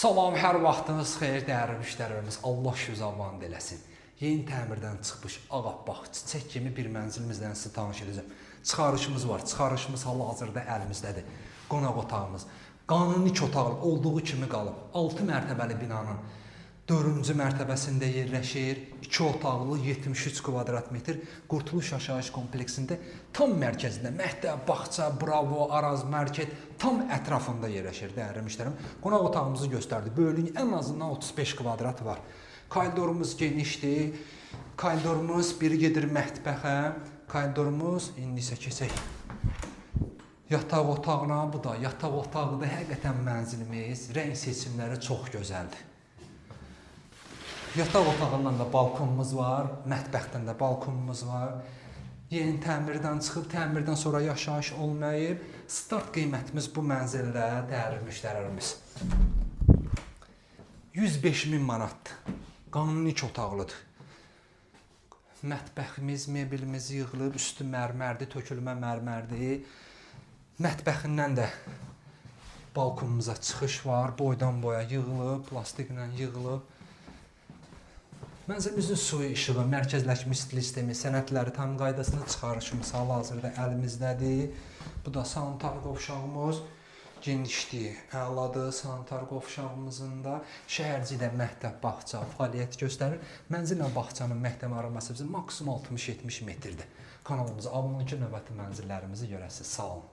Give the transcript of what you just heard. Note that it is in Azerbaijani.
Salam, hər vaxtınız xeyir dəyərli müştərilərimiz. Allah şüzavanı eləsin. Yeni təmirdən çıxmış ağappaq çiçək kimi bir mənzilimizlə sizi tanış edəcəm. Çıxarışımız var. Çıxarışımız hal-hazırda əlimizdədir. Qonaq otağımız qanuni iki otaqlı olduğu kimi qalıb. 6 mərtəbəli binanın 4-cü mərtəbəsində yerləşir. 2 otaqlı 73 kvadrat metr Qurtuluş yaşayış kompleksində tam mərkəzində məktəb, bağça, Bravo, Araz market tam ətrafında yerləşir dəyərli müştərim. Qonaq otağımızı göstərdi. Böyüklüyü ən azından 35 kvadrat var. Koridorumuz genişdir. Koridorumuz biri gedir mətbəxə. Koridorumuz indi isə keçək yataq otağına. Bu da yataq otağıdır. Həqiqətən mənzilimiz rəng seçimləri çox gözəldir. Yataq otağından da balkonumuz var, mətbəxdən də balkonumuz var. Yeni təmirdən çıxıb, təmirdən sonra yaşayış olmayıb. Start qiymətimiz bu mənzildə, dəyərli müştərilərimiz, 105 min manatdır. Qanuni iki otaqlıdır. Mətbəximiz, mebelimiz yığılıb, üstü mərmərdir, tökülmə mərmərdir. Mətbəxindən də balkonumuza çıxış var, boydan boya yığılıb, plastiklə yığılıb. Mənzilimizin suyu, işığı, mərkəzləşmiş sistemi, sənədləri tam qaydasında, çıxarışımız hal-hazırda əlimizdədir. Bu da sanitar qovşağımız. Genişliyi əladır sanitar qovşağımızın da. Şəhərcikdə məktəb, bağça fəaliyyət göstərir. Mənzillə bağçanın məktəb ara məsafəsi maksimum 60-70 metrdir. Kanalımıza abunə olun ki, növbəti mənzillərimizi görəsiniz. Sağ olun.